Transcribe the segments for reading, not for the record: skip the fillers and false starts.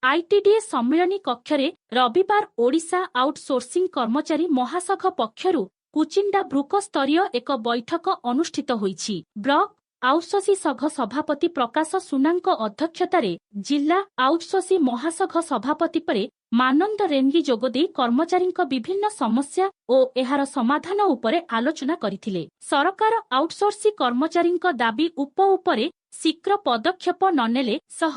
ITDA ସମ୍ମିଳନୀ କକ୍ଷରେ ରବିବାର ଓଡ଼ିଶା ଆଉଟସୋର୍ସିଂ କର୍ମଚାରୀ ମହାସଂଘ ପକ୍ଷରୁ କୁଚିଣ୍ଡା ବ୍ଲକ ସ୍ତରୀୟ ଏକ ବୈଠକ ଅନୁଷ୍ଠିତ ହୋଇଛି। ବ୍ଲକ ଆଉଟସୋର୍ସିଂ ସଂଘ ସଭାପତି ପ୍ରକାଶ ସୁନାଙ୍କ ଅଧ୍ୟକ୍ଷତାରେ ଜିଲ୍ଲା ଆଉଟସୋର୍ସିଂ ମହାସଂଘ ସଭାପତି ପରେ ମାନନ୍ଦ ରେଙ୍ଗି ଯୋଗଦେଇ କର୍ମଚାରୀଙ୍କ ବିଭିନ୍ନ ସମସ୍ୟା ଓ ଏହାର ସମାଧାନ ଉପରେ ଆଲୋଚନା କରିଥିଲେ। ସରକାର ଆଉଟସୋର୍ସିଂ କର୍ମଚାରୀଙ୍କ ଦାବି ଉପରେ ଶୀଘ୍ର ପଦକ୍ଷେପ ନନେଲେ ସହ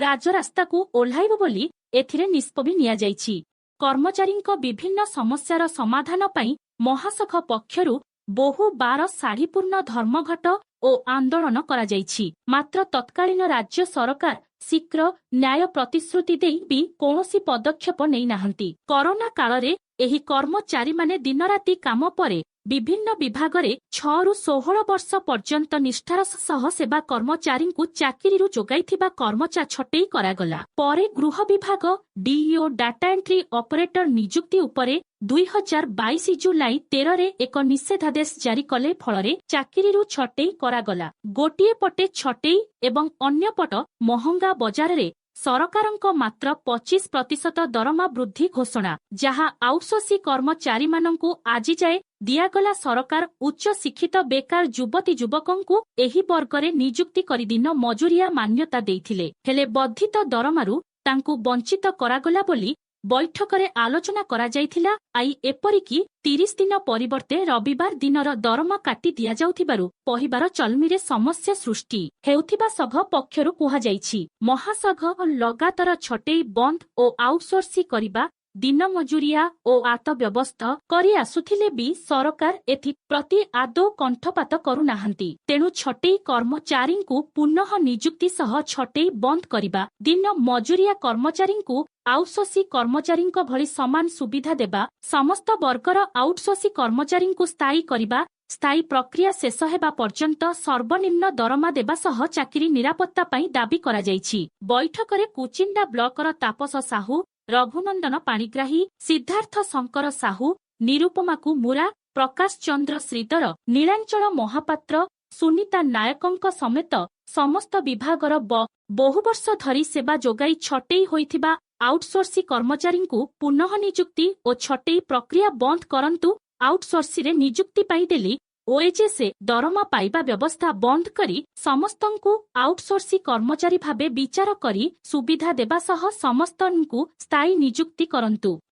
ରାଜରାସ୍ତାକୁ ଓହ୍ଲାଇବ ବୋଲି ଏଥିରେ ନିଷ୍ପତ୍ତି ନିଆଯାଇଛି। କର୍ମଚାରୀଙ୍କ ବିଭିନ୍ନ ସମସ୍ୟାର ସମାଧାନ ପାଇଁ ମହାସଂଘ ପକ୍ଷରୁ ବହୁବାର ଶାଢ଼ୀପୂର୍ଣ୍ଣ ଧର୍ମଘଟ ଓ ଆନ୍ଦୋଳନ କରାଯାଇଛି। ମାତ୍ର ତତ୍କାଳୀନ ରାଜ୍ୟ ସରକାର ଶୀଘ୍ର ନ୍ୟାୟ ପ୍ରତିଶ୍ରୁତି ଦେଇ ବି କୌଣସି ପଦକ୍ଷେପ ନେଇନାହାନ୍ତି। କରୋନା କାଳରେ ଏହି କର୍ମଚାରୀମାନେ ଦିନରାତି କାମ ପରେ ବିଭିନ୍ନ ବିଭାଗରେ 6ରୁ 16 ବର୍ଷ ପର୍ଯ୍ୟନ୍ତ ନିଷ୍ଠାର ସହ ସେବା କର୍ମଚାରୀଙ୍କୁ ଚାକିରିରୁ ଯୋଗାଇଥିବା କର୍ମଚାରୀ ଛଟେଇ କରାଗଲା ପରେ ଗୃହ ବିଭାଗ ଡିଇଓ, ଡାଟା ଏଣ୍ଟ୍ରି ଅପରେଟର ନିଯୁକ୍ତି ଉପରେ 2022 ଜୁଲାଇ 13ରେ ଏକ ନିଷେଧାଦେଶ ଜାରି କଲେ। ଫଳରେ ଚାକିରିରୁ ଛଟେଇ କରାଗଲା। ଗୋଟିଏ ପଟେ ଛଟେଇ ଏବଂ ଅନ୍ୟପଟ ମହଙ୍ଗା ବଜାରରେ ସରକାରଙ୍କ ମାତ୍ର 25% ଦରମା ବୃଦ୍ଧି ଘୋଷଣା, ଯାହା ଆଉଟସୋର୍ସିଂ କର୍ମଚାରୀମାନଙ୍କୁ ଆଜିଯାଏ ଦିଆଗଲା। ସରକାର ଉଚ୍ଚ ଶିକ୍ଷିତ ବେକାର ଯୁବତୀ ଯୁବକଙ୍କୁ ଏହି ବର୍ଗରେ ନିଯୁକ୍ତି କରି ଦିନ ମଜୁରିଆ ମାନ୍ୟତା ଦେଇଥିଲେ। ହେଲେ ବର୍ଦ୍ଧିତ ଦରମାରୁ ତାଙ୍କୁ ବଞ୍ଚିତ କରାଗଲା ବୋଲି ବୈଠକରେ ଆଲୋଚନା କରାଯାଇଥିଲା। I ଏପରିକି 30 ଦିନ ପରିବର୍ତ୍ତେ ରବିବାର ଦିନର ଦରମା କାଟି ଦିଆଯାଉଥିବାରୁ ପରିବାର ଚଳନୀରେ ସମସ୍ୟା ସୃଷ୍ଟି ହେଉଥିବା ସଂଘ ପକ୍ଷରୁ କୁହାଯାଇଛି। ମହାସଂଘ ଲଗାତାର ଛଟେଇ ବନ୍ଦ ଓ ଆଉଟସୋର୍ସିଂ କରିବା, ଦିନ ମଜୁରିଆ ଓ ଆତ୍ମବ୍ୟବସ୍ଥା କରି ଆସୁଥିଲେ ବି ସରକାର ଏଥିପ୍ରତି ଆଦୌ କର୍ଣ୍ଣପାତ କରୁନାହାନ୍ତି। ତେଣୁ ଛଟେଇ କର୍ମଚାରୀଙ୍କୁ ପୁନଃ ନିଯୁକ୍ତି ସହ ଛଟେଇ ବନ୍ଦ କରିବା, ଦିନ ମଜୁରିଆ କର୍ମଚାରୀଙ୍କୁ ଆଉଟସୋର୍ସିଂ କର୍ମଚାରୀଙ୍କ ଭଳି ସମାନ ସୁବିଧା ଦେବା, ସମସ୍ତ ବର୍ଗର ଆଉଟସୋର୍ସିଂ କର୍ମଚାରୀଙ୍କୁ ସ୍ଥାୟୀ କରିବା, ସ୍ଥାୟୀ ପ୍ରକ୍ରିୟା ଶେଷ ହେବା ପର୍ଯ୍ୟନ୍ତ ସର୍ବନିମ୍ନ ଦରମା ଦେବା ସହ ଚାକିରି ନିରାପତ୍ତା ପାଇଁ ଦାବି କରାଯାଇଛି। ବୈଠକରେ କୁଚିଣ୍ଡା ବ୍ଲକର ତାପସ ସାହୁ, ରଘୁନନ୍ଦନ ପାଣିଗ୍ରାହୀ, ସିଦ୍ଧାର୍ଥ ଶଙ୍କର ସାହୁ, ନିରୁପମା କୁମୁରା, ପ୍ରକାଶ ଚନ୍ଦ୍ର ଶ୍ରୀଧର, ନୀଳାଞ୍ଚଳ ମହାପାତ୍ର, ସୁନିତା ନାୟକଙ୍କ ସମେତ ସମସ୍ତ ବିଭାଗର ବହୁ ବର୍ଷ ଧରି ସେବା ଯୋଗାଇ ଛଟେଇ ହୋଇଥିବା ଆଉଟସୋର୍ସିଂ କର୍ମଚାରୀଙ୍କୁ ପୁନଃ ନିଯୁକ୍ତି ଓ ଛଟେଇ ପ୍ରକ୍ରିୟା ବନ୍ଦ କରନ୍ତୁ, ଆଉଟସୋର୍ସିଂରେ ନିଯୁକ୍ତି ପାଇଁ ଡେଲି ୱେଜେସ୍ ଦରମା ପାଇବା ବ୍ୟବସ୍ଥା ବନ୍ଦ କରି ସମସ୍ତଙ୍କୁ ଆଉଟସୋର୍ସିଂ କର୍ମଚାରୀ ଭାବେ ବିଚାର କରି ସୁବିଧା ଦେବା ସହ ସମସ୍ତଙ୍କୁ ସ୍ଥାୟୀ ନିଯୁକ୍ତି କରନ୍ତୁ।